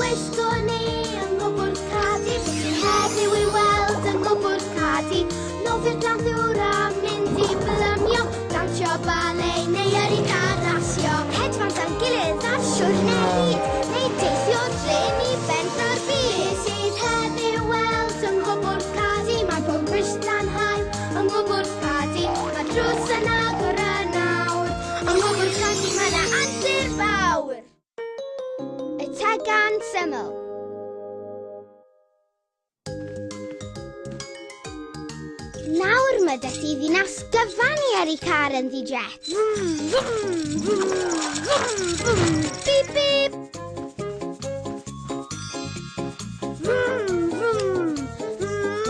gwisgo ni yng Nghwpwrdd Cadi? Beth sy'n heddiw i weld yng Nghwpwrdd Cadi? Nofio'r dan ddŵr a mynd i blymio, dawnsio bale neu yrru car rasio. Hedfan dan gilydd ar siwrne hyd, neu deithio trên i Benfro'r byd. Beth sydd heddiw weld yng Nghwpwrdd Cadi? Mae pob grist lanhau yng Nghwpwrdd Cadi. Mae'r drws yn agor yn awr. Yng Nghwpwrdd Cadi mae 'na antur fawr. Y tegan syml. Nawr mae dy ti ddinas gyfan i yrru car yn ddi-jet. Vroom, vroom, vroom, vroom, vroom. Bip, bip. Vroom, vroom, vroom.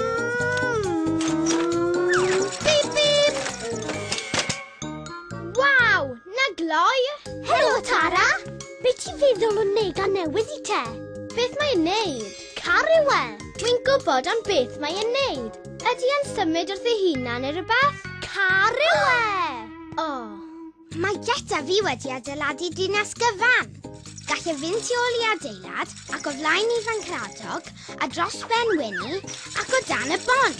Bip, bip. Waw, na gloi! Helo, Tara! Be ti'n feddwl o nega newydd i te? Beth mae'n neud? Car yw e! Dwi'n gwybod am beth mae'n neud. Ydy e'n symud wrth ei hunan neu rhywbeth? Car yw e! O. Mae Jet a fi wedi adeiladu dinas gyfan. Gall e fynd tu ôl i adeilad ac o flaen Ifan Cradog a dros ben Winnie ac o dan y bont.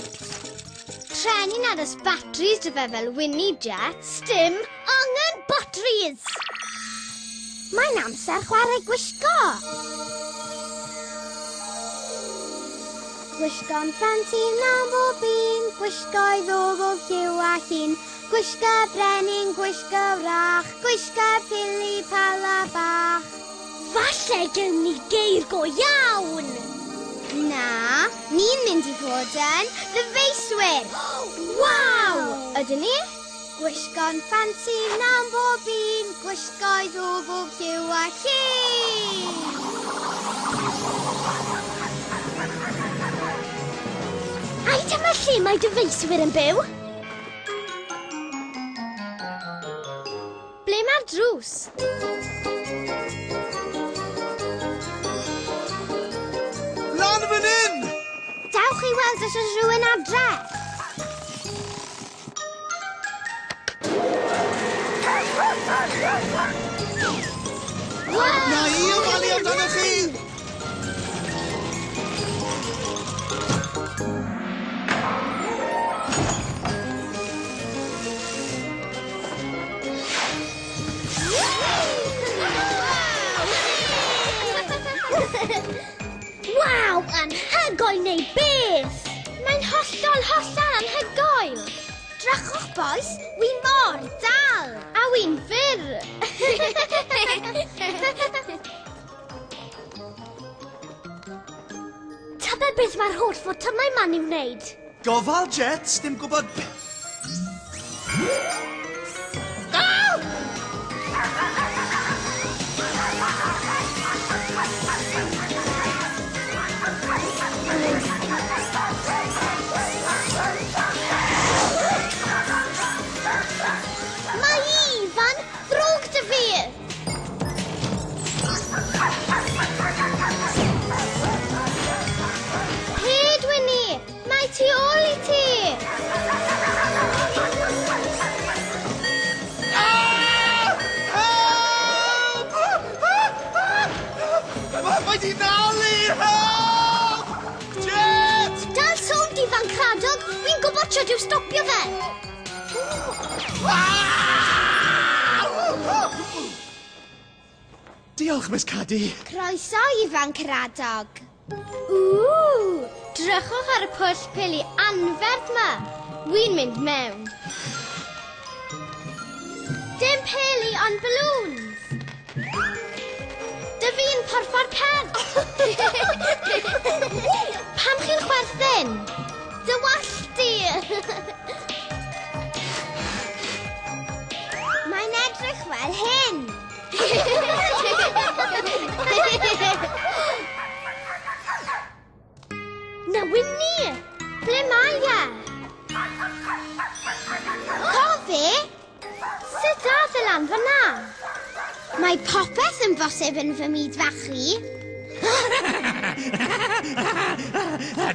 Tren i'n aros batris dy fe fel Winnie Jet. Sdim angen batris! Mae'n amser chwarae gwisgo! Gwisgo'n ffansi am bob un, gwisgoedd o bob lliw a llun. Gwisga brenin, gwisga wrach, gwisga pili pala bach. Falle gewn ni geir go iawn! Na, ni'n mynd i fod yn ddyfeiswyr! Waw! Ydyn ni? Gwisgo'n ffansi am bob un, gwisgoedd o bob lliw a llun! Ai dyma lle mae dyfeiswyr yn byw? Ble mae'r drws? Lan fan hyn! Dewch i weld os oes rhywun adre. Na i ofalu amdanoch chi! Waw, anhygoel neu beth! Mae'n hollol, hollol anhygoel! Drychwch, bois, wi mor dal! A wi'n fyr! Tybed beth mae'r holl fotymau ma'n i'w wneud? Gofal Jets, dim gwybod be... Mae Ifan ddrwg dy fi! Paid, Winnie! Mae tu ôl i ti! Help! Mae di nal i! Help! Jet! Dal sownd Ifan Cradog! Wi'n gwybod shwt i'w stopio fe! Diolch, Miss Cadi. Croeso, Ifan Cradog. Ww! Drychwch ar y pwll pili anferth ma. Wi'n mynd mewn. Dim peli ond balloons. Dy fi'n porffor pert. Pam chi'n chwerthin? Dy wallt di. Mae'n edrych fel hyn. Na Winnie! Ble mae e? Cofi? Sut dath e lan fyna? Mae popeth yn bosib yn fy myd fach i.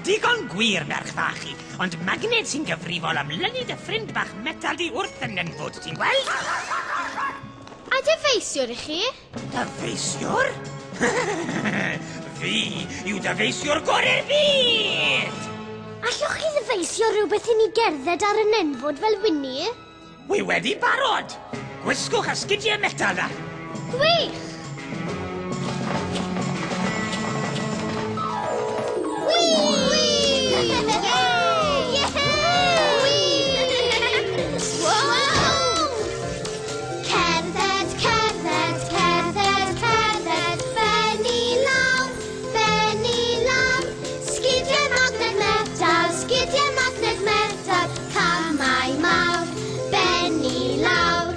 Digon gwir, merch fach i, ond magnet sy'n gyfrifol am lynu dy ffrind bach metal di wrth y nenfwd, ti'n gweld? A dyfeisiwr i chi? Dyfeisiwr? Fi yw dyfeisiwr gorau'r byd! Allwch chi ddyfeisio rhywbeth i ni gerdded ar y nenfwd fel Winnie? Wi wedi barod! Gwisgwch esgidiau metal 'na. Gwych! Cerdded, cerdded, cerdded, cerdded, ben i lawr, ben i lawr. Sgidiau magnet metal, sgidiau magnet metal, camau mawr, ben i lawr.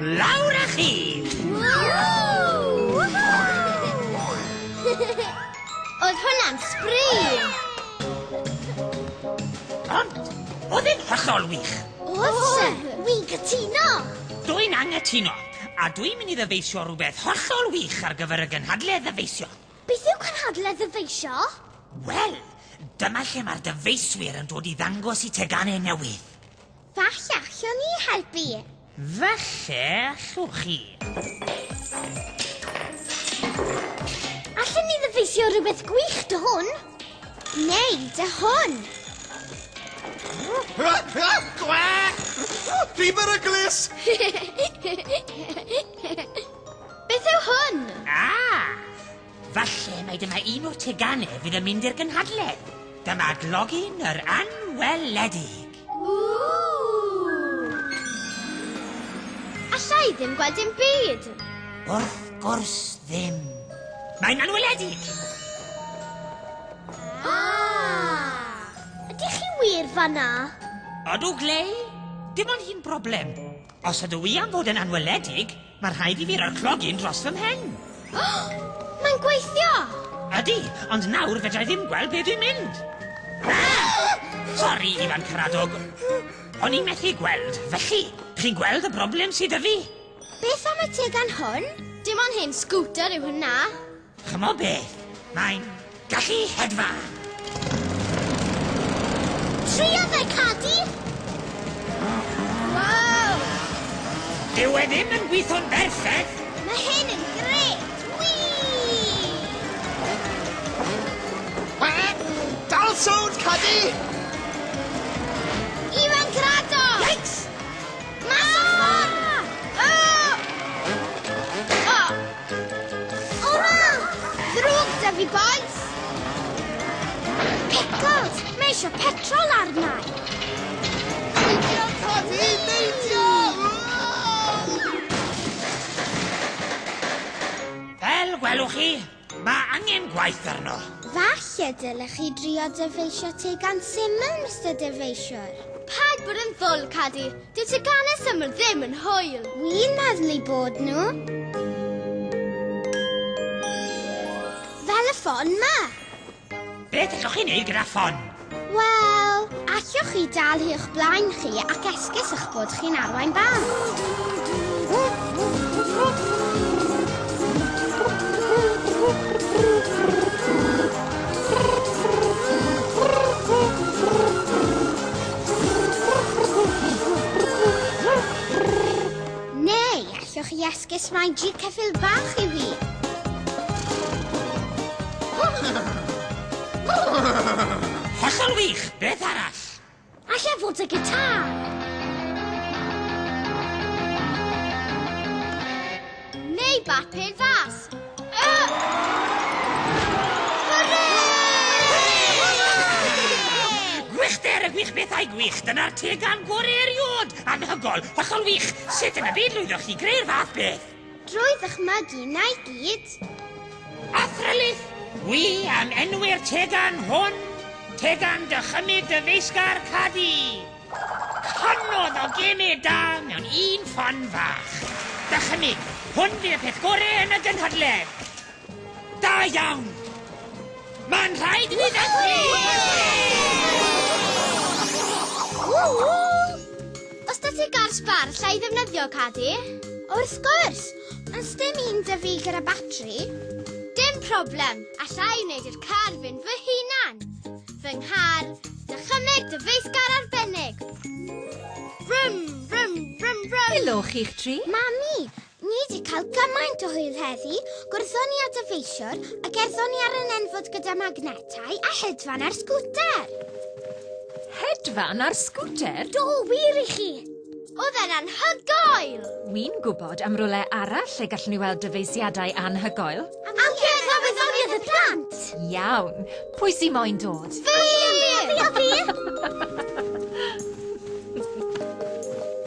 Lawr â chi! Oedd hwnna'n sbri! Ond, oedd e'n hollol wych. Oedd, sir. Wi'n cytuno. Dwi'n anghytuno, a dwi'n mynd i ddyfeisio rhywbeth hollol wych ar gyfer y gynhadledd ddyfeisio. Beth yw cynhadledd ddyfeisio? Wel, dyma lle mae'r dyfeiswyr yn dod i ddangos eu teganau newydd. Falle allwn ni helpu. Falle allwch chi. Allen ni ddyfeisio rhywbeth gwych 'da hwn? Neu 'da hwn? Gwech! Rhy beryglus! Beth yw hwn? Ah! Falle mai dyma un o'r teganau fydd yn mynd i'r gynhadledd. Dyma glogyn yr anweledig. Ww! Alla i ddim gweld dim byd. Wrth gwrs ddim. Mae'n anweledig. Ah! Ydych chi wir fan'na? Odw, Glei. Dim ond un broblem. Os ydw i am fod yn anweledig, mae rhaid i fi roi'r clogyn dros fy mhen. Mae'n gweithio! Ydy, ond nawr fedra i ddim gweld be dwi'n mynd. Ah! Sori, Ifan Caradog. O'n i'n methu gweld, felly, chi'n gweld y broblem sydd 'da fi? Beth am y tegan hwn? Dim ond hen scooter yw hwnna. Ch'mo beth? Mae'n gallu hedfan. Trio fe, Cadi! Wow! Dyw e ddim yn gweithio'n berffaith. Mae hyn yn grêt! Whee! Dal sownd, Cadi! Ifan Caradog! Yikes! Mas o'r ffordd! Oh! Oh! O na! Ddrwg 'da fi, boys! Pickles! Mae eisiau petrol arna i. Neidio, Cadi! Neidio! Fel gwelwch chi, mae angen gwaith arno. Falle dylech chi drio dyfeisio tegan syml, Mr Dyfeisiwr. Paid bod yn ddwl, Cadi. Dyw teganau syml ddim yn hwyl. Wi'n meddwl eu bod nhw. Fel y ffon 'ma. Beth allwch chi wneud gyda ffon? Wel, allwch chi dal hi o'ch blaen chi ac esgus eich bod chi'n arwain band. Neu allwch chi esgus mai gi ceffyl bach yw hi. Hollol wych! Beth arall? Alle fod y gitar. Neu bat pêl fas. Hwrê! Gwychder y gwych bethau gwych, dyna'r tegan gore eriod! Anhygoel, hollol wych! Sut yn y byd lwyddoch chi greu'r fath beth? Drwy ddychmygu 'na i gyd. Athrylith, wi am enwi'r tegan hwn, tegan dychymyg dyfeisgar Cadi. Cannoedd o gemau da mewn un ffon fach. Dychymyg, hwn fydd y peth gorau yn y gynhadledd. Da iawn! Mae'n rhaid i ni ddathlu! Oes 'da ti gar sbar alla i ddefnyddio, Cadi? Wrth gwrs, ond sdim un 'da fi gyda batri. Dim problem, alla i wneud i'r car fynd fy hunan. Fy nghar, dychymyg dyfeisgar arbennig. Brum, brum, brum, brum. Helo chi'ch tri. Mami, ni Ni wedi cael gymaint o hwyl heddi, gwrthon ni â dyfeisiwr a gerddon ni ar y nenfwd gyda magnetau a hedfan ar sgwter. Hedfan ar sgwter? Do, wir i chi! Oedd e'n anhygoel! Wi'n gwybod am rywle arall lle gallwn ni weld dyfeisiadau anhygoel. Amgueddfa Wyddoniaeth y Plant! Iawn. Pwy sy moyn dod? Fi! Fi a fi!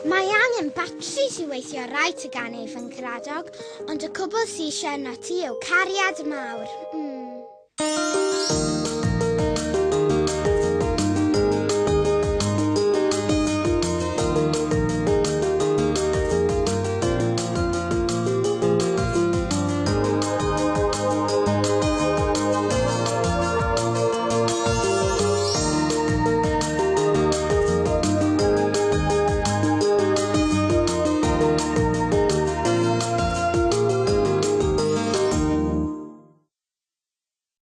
Mae angen batris i weithio rai teganau fy Ngharadog, ond y cwbl sy eisiau arno ti yw cariad mawr.